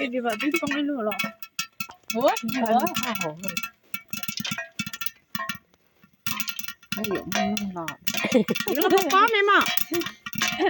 Ej, tsis pom twb poob ib lub los. Ua, ua. Yuav los pob me mom.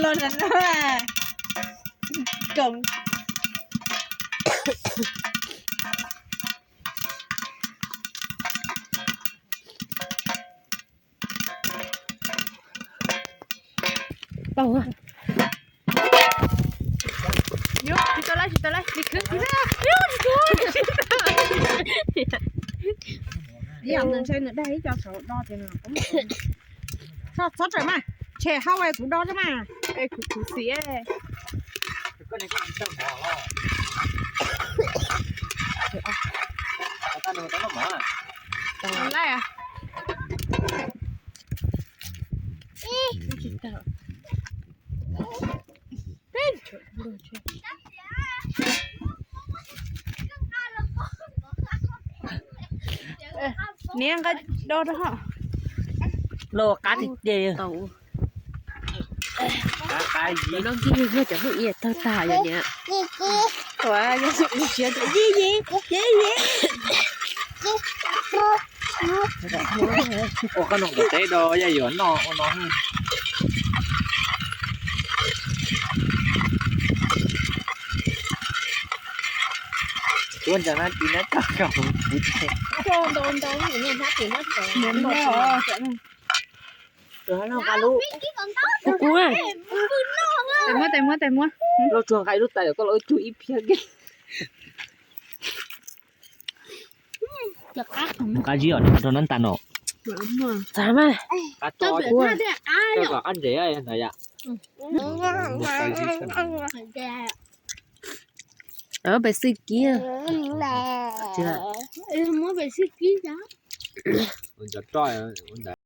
Los no. Koom. Tau. Tsis tau lawm, tsis tau lawm, tsis khwv. Ib yam nws ntshe nws dag ib co saum do ces nws, txhob txawm mas, tshem hau es kuv do tso mas. Es kuv khuv xim. Laij. Niam nqa do rau hos. Los qab tiag tiag. Qab qab yig. Los nkig yig cov lub iab tawg tag yom niam. Ua yog yig yig yig yig. Ua qab no kom teb do yaj yuav noj ua no. Tuaj ntawm no tis nab tog kaum kuv ces. Ntau ntau hnab tis nab tog. Kuv kuv. Tes muab tes muab tes muab. Lauj tsuag nqa ib lub tais kom koj los wb cug ib phiab ke. Mus qab zib os, rau nab tas no. Txav mas. Qab to, qab ntsev ntawd yom. Pes xwb kib. Muab pes xwb kib.